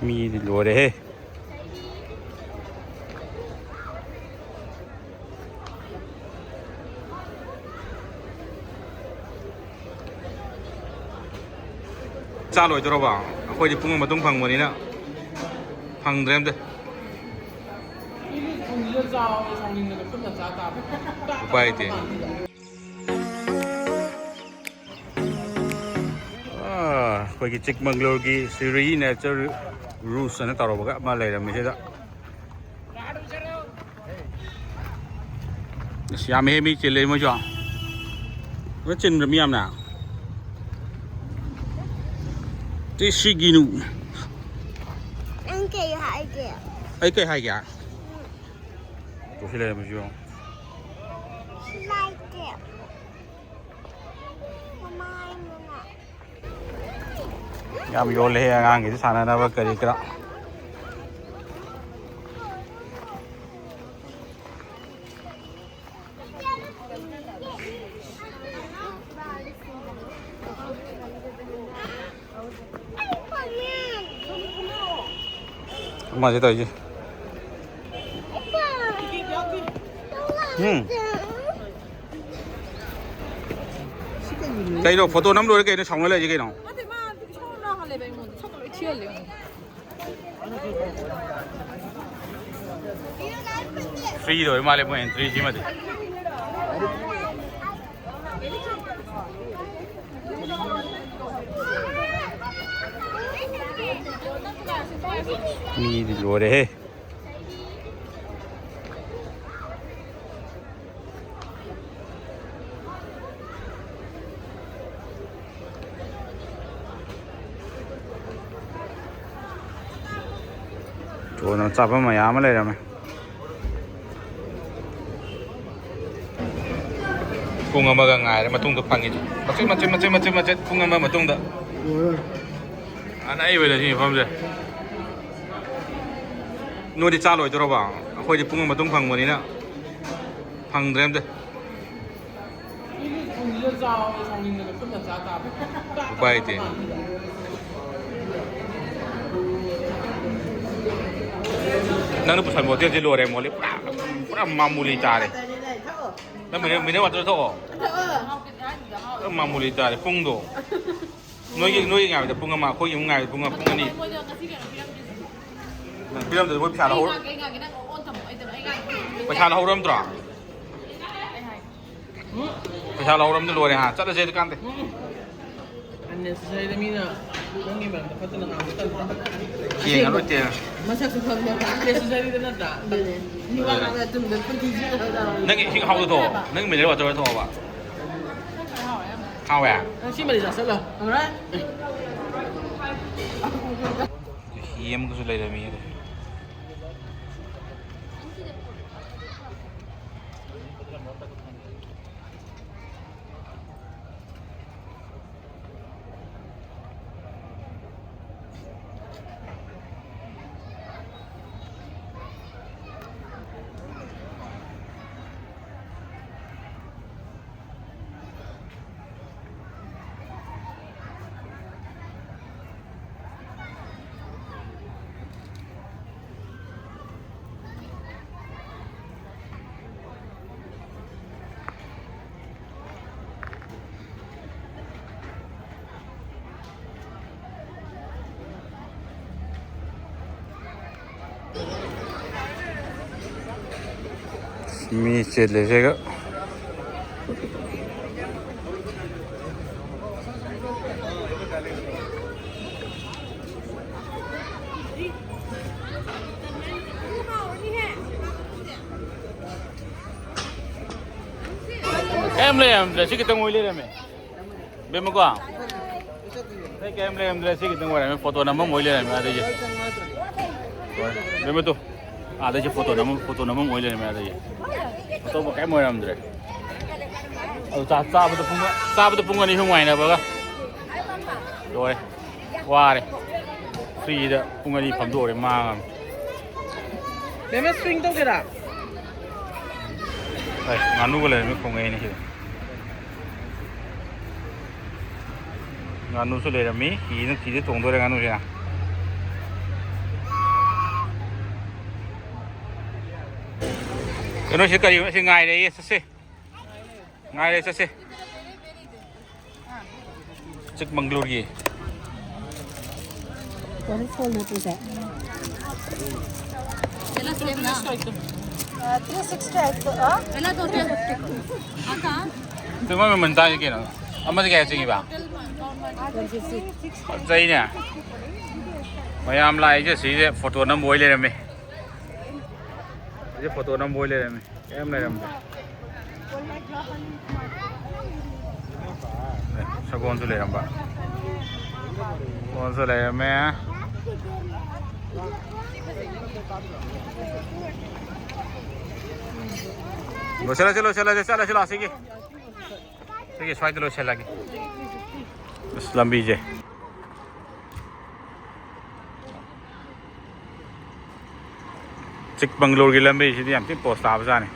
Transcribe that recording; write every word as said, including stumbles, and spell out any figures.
ꯃꯤꯗꯤ ꯂꯣꯏꯔꯦꯍꯦ꯫ ꯆꯥ ꯂꯣꯏꯗꯣꯔꯕ? ꯑꯩꯈꯣꯏꯗꯤ ꯄꯨꯡ ꯑꯃ ꯃꯇꯨꯡ ꯐꯪꯕꯅꯤꯅ ꯐꯪꯗ꯭ꯔꯦ ꯑꯝꯇ꯫ ꯃꯤꯗꯤ ꯊꯣꯡꯁꯤꯗ ꯆꯥꯎꯔꯦ, ꯁꯥꯎꯅꯤꯡꯗꯅ ꯄꯨꯟꯅ ꯆꯥ ꯇꯥꯕ꯫ ꯎꯄꯥꯏ ꯂꯩꯇꯦ꯫ ꯑꯥ, ꯑꯩꯈꯣꯏꯒꯤ ꯆꯤꯛꯃꯪꯂꯣꯔꯒꯤ ꯁꯤꯔꯤ ꯅꯦꯆꯔ ꯔꯨꯁ ꯑꯅ ꯇꯧꯔꯕꯒ ꯑꯃ ꯂꯩꯔꯝꯃꯤ ꯁꯤꯗ꯫ ꯑꯁ, ꯌꯥꯝꯃꯦꯍꯦ, ꯃꯤ ꯆꯤꯜꯂꯦ ꯃꯣꯏꯁꯨ꯫ ꯂꯣꯏ ꯆꯤꯟꯕ꯭ꯔꯥ ꯃꯤ ꯌꯥꯝꯅ? ꯇꯤ ꯁꯤꯒꯤꯅꯨ꯫ ꯅꯪ ꯀꯩ ꯍꯥꯏꯒꯦ? ꯑꯩ ꯀꯩ ꯍꯥꯏꯒꯦ? ꯇꯨ ꯁꯤ ꯂꯩꯔꯝꯃꯤꯁꯤ ꯌꯦꯡꯉꯣ꯫ ꯁꯤ ꯂꯥꯏꯠꯇꯤ꯫ ꯃꯃꯥꯏ ꯃꯃꯥꯏ꯫ ꯌꯥꯝ ꯌꯣꯜꯂꯦꯍꯦ ꯑꯉꯥꯡꯒꯤꯗꯤ ꯁꯥꯟꯅꯅꯕ ꯀꯔꯤ ꯀꯔꯥ꯫ ꯑꯃꯁꯦ ꯇꯧꯔꯤꯁꯦ꯫ ꯎꯝ꯫ ꯀꯩꯅꯣ, ꯐꯣꯇꯣ ꯅꯝ ꯂꯣꯏꯔꯦ ꯀꯩꯅꯣ, ꯁꯥꯎꯅ ꯂꯩꯔꯤꯁꯦ ꯀꯩꯅꯣ? ꯅꯠꯇꯦ, ꯃꯥ ꯏꯁꯧ ꯂꯥꯡꯍꯜꯂꯦꯕ ꯑꯩꯉꯣꯟꯗ꯫ ꯁꯛꯀ ꯂꯣꯏ ꯊꯤꯍꯜꯂꯦ ꯑꯩꯉꯣꯟꯗ꯫ Free ꯗ ꯑꯣꯏ ꯃꯥꯜꯂꯦ ꯃꯣꯏ entry ꯁꯤꯃꯗꯤ꯫ ꯃꯤꯗꯤ ꯂꯣꯏꯔꯦꯍꯦ꯫ ꯊꯨꯅ ꯆꯥꯐꯝ ꯃꯌꯥꯝ ꯑꯃ ꯂꯩꯔꯝꯃꯦ꯫ ꯄꯨꯡ ꯑꯃꯒ ꯉꯥꯏꯔꯦ ꯃꯇꯨꯡꯗ ꯐꯪꯉꯤꯁꯦ꯫ ꯃꯆꯤꯠ, ꯃꯆꯤꯠ, ꯃꯆꯤꯠ, ꯃꯆꯤꯠ, ꯃꯆꯤꯠ, ꯄꯨꯡ ꯑꯃ ꯃꯇꯨꯡꯗ꯫ ꯑꯅꯩꯕꯅꯦ ꯁꯤ ꯃꯐꯝꯁꯦ꯫ ꯅꯣꯏꯗꯤ ꯆꯥ ꯂꯣꯏꯗꯣꯔꯕ? ꯑꯩꯈꯣꯏꯗꯤ ꯄꯨꯡ ꯑꯃ ꯃꯇꯨꯡ ꯐꯪꯕꯅꯤꯅ ꯐꯪꯗ꯭ꯔꯦ ꯑꯝꯇ꯫ ꯃꯤꯗꯤ ꯊꯣꯡꯁꯤꯗ ꯆꯥꯎꯔꯦ, ꯁꯥꯎꯅꯤꯡꯗꯅ ꯄꯨꯟꯅ ꯆꯥ ꯇꯥꯕ꯫ ꯎꯄꯥꯏ ꯂꯩꯇꯦ꯫ ꯅꯪꯅ ꯄꯨꯁꯟꯕ ꯍꯣꯇꯦꯜꯁꯤ ꯂꯣꯏꯔꯦ, ꯃꯣꯂꯤ꯫ ꯄꯨꯔꯥ, ꯄꯨꯔꯥ ꯃꯥꯃꯨꯂꯤ ꯇꯥꯔꯦ꯫ ꯅꯪ ꯃꯤꯅꯔꯦꯜ, ꯃꯤꯅꯔꯦꯜ ꯋꯥꯇꯔ ꯊꯛꯑꯣ꯫ ꯄꯨꯔꯥ ꯃꯥꯃꯨꯂꯤ ꯇꯥꯔꯦ꯫ ꯄꯨꯡꯗꯣ꯫ ꯅꯣꯏꯒꯤ, ꯅꯣꯏꯒꯤ ꯉꯥꯏꯕꯗ ꯄꯨꯡ ꯑꯃ, ꯑꯩꯈꯣꯏꯒꯤ ꯑꯃꯨꯛ ꯉꯥꯏꯕꯗ ꯄꯨꯡ ꯑꯃ, ꯄꯨꯡ ꯑꯅꯤ꯫ ꯅꯪ ꯄꯤꯔꯝꯗ꯭ꯔꯗꯤ ꯃꯣꯏ ꯄꯩꯁꯥ ꯂꯧꯍꯧ-, ꯄꯩꯁꯥ ꯂꯧꯍꯧꯔꯝꯗ꯭ꯔꯣ? ꯄꯩꯁꯥ ꯂꯧꯍꯧꯔꯝꯗꯤ ꯂꯣꯏꯔꯦ ꯍꯥ꯫ ꯆꯠꯂꯁꯦ ꯑꯗꯨꯀꯥꯟꯗꯤ꯫ Unnecessary ꯗ ꯃꯤꯅ ꯅꯪꯒꯤ ꯃꯔꯝꯗ ꯐꯠꯇꯅ ꯉꯥꯡꯕ ꯇꯟꯗ꯭ꯔꯣ? ꯌꯦꯡꯉꯔꯣꯏ ꯇꯦ꯫ ꯃꯁꯛꯁꯨ ꯈꯪꯗꯅ꯫ Unnecessary ꯗ ꯅꯠꯇ꯭ꯔꯥ? ꯑꯗꯨꯅꯦ꯫ ꯃꯤ ꯋꯥ ꯉꯥꯡꯕ ꯇꯨꯡꯗ ꯄꯨꯟꯁꯤꯁꯤ ꯀꯩꯅꯣ ꯇꯧꯔꯕꯅꯤ꯫ ꯅꯪꯒꯤ ꯏꯁꯤꯡ ꯍꯥꯎꯗ ꯊꯣꯛꯑꯣ꯫ ꯅꯪꯒꯤ ꯃꯤꯅꯔꯦꯜ ꯋꯥꯇꯔ ꯊꯣꯛꯑꯣꯕ꯫ ꯍꯥꯎꯋꯦ? ꯅꯪ ꯁꯤ ꯃꯔꯤ ꯆꯥꯁꯤꯜꯂꯣ꯫ ꯍꯥꯎꯔꯦ? ꯌꯦꯟ ꯑꯃꯒꯁꯨ ꯂꯩꯔꯝꯃꯤ꯫ ꯃꯤ ꯆꯤꯜꯂꯤꯁꯤꯒ꯫ ꯀꯩꯝ ꯂꯩꯔꯝꯗ꯭ꯔꯦ, ꯁꯤ ꯈꯤꯇꯪ ꯑꯣꯏ ꯂꯩꯔꯝꯃꯦ꯫ ꯕꯦꯝꯃꯀꯣ? ꯑꯩ ꯀꯩꯝ ꯂꯩꯔꯝꯗ꯭ꯔꯦ, ꯁꯤ ꯈꯤꯇꯪ ꯑꯣꯏꯔꯝꯃꯦ꯫ ꯐꯣꯇꯣ ꯅꯝꯐꯝ ꯑꯣꯏ ꯂꯩꯔꯝꯃꯦ ꯑꯗꯒꯤ꯫ ꯍꯣꯏ, ꯕꯦꯝꯃ ꯇꯨ꯫ ꯑꯥꯗꯩꯁꯦ ꯐꯣꯇꯣ ꯅꯝꯐꯝ, ꯐꯣꯇꯣ ꯅꯝꯐꯝ ꯑꯣꯏ ꯂꯩꯔꯝꯃꯦ ꯑꯗꯒꯤ꯫ ꯑꯇꯣꯞꯄ ꯀꯩꯝ ꯑꯣꯏꯔꯝꯗ꯭ꯔꯦ꯫ ꯑꯗꯨ ꯆꯥ-, ꯆꯥꯕꯗ ꯄꯨꯡ, ꯆꯥꯕꯗ ꯄꯨꯡ ꯑꯅꯤ ꯑꯍꯨꯝ ꯉꯥꯏꯅꯕꯒ꯫ ꯂꯣꯏꯔꯦ꯫ ꯋꯥꯔꯦ꯫ Free ꯗ ꯄꯨꯡ ꯑꯅꯤ ꯐꯝꯗꯣꯛꯎꯔꯦ, ꯃꯥꯡꯉꯝꯅꯤ꯫ ꯕꯦꯝꯃ, string ꯇꯧꯒꯦꯔꯥ? ꯑꯩ ꯉꯥꯅꯨꯒ ꯂꯩꯔꯝꯃꯤ ꯈꯣꯡꯉꯩꯅꯤ ꯁꯤꯗ꯫ ꯉꯥꯅꯨꯁꯨ ꯂꯩꯔꯝꯃꯤ꯫ ꯍꯤꯅ, ꯍꯤꯗ ꯇꯣꯡꯗꯣꯔꯦ ꯉꯥꯅꯨꯁꯤꯅ꯫ ꯀꯩꯅꯣꯁꯤ ꯀꯔꯤ, ꯁꯤ ꯉꯥꯏꯔꯦꯌꯦ, ꯆꯠꯁꯦ꯫ ꯉꯥꯏꯔꯦ, ꯆꯠꯁꯦ꯫ ꯆꯤꯛꯃꯪꯒ꯭ꯂꯨꯔꯒꯤ꯫ Waterfall ꯅꯠꯇ꯭ꯔꯣ ꯁꯦ? ꯇꯨ ꯃꯣꯏ ꯃꯃꯜ ꯇꯥꯡꯉꯤ ꯀꯩꯅꯣ꯫ ꯑꯃꯗ ꯀꯌꯥ ꯆꯤꯡꯉꯤꯕ? ꯐꯖꯩꯅꯦ꯫ ꯃꯌꯥꯝ ꯂꯥꯛꯏꯁꯦ ꯁꯤꯁꯦ ꯐꯣꯇꯣ ꯅꯝꯕ ꯑꯣꯏ ꯂꯩꯔꯝꯃꯦ꯫ ꯁꯤꯁꯦ ꯐꯣꯇꯣ ꯅꯝꯕ ꯑꯣꯏ ꯂꯩꯔꯝꯃꯦ꯫ ꯀꯩꯝ ꯂꯩꯔꯝꯗꯦ꯫ ꯑꯦ, ꯁꯒꯣꯜꯁꯨ ꯂꯩꯔꯝꯕ꯫ ꯁꯒꯣꯜꯁꯨ ꯂꯩꯔꯝꯃꯦ꯫ ꯂꯣꯏꯁꯤꯜꯂꯁꯤ, ꯂꯣꯏꯁꯤꯜꯂꯁꯤ, ꯆꯠꯂꯁꯤ, ꯂꯥꯛꯑꯣ, ꯁꯤꯒꯤ꯫ ꯁꯤꯒꯤ ꯁ꯭ꯋꯥꯏꯗ ꯂꯣꯏꯁꯤꯜꯂꯒꯦ꯫ ꯑꯁ, ꯂꯝꯕꯤꯁꯦ꯫ ꯆꯤꯛꯃꯪꯒ꯭ꯂꯨꯔꯒꯤ ꯂꯝꯕꯤꯁꯤꯗꯤ ꯌꯥꯝ ꯊꯤꯅ ꯄꯣꯁ ꯇꯥꯕꯖꯥꯠꯅꯤ꯫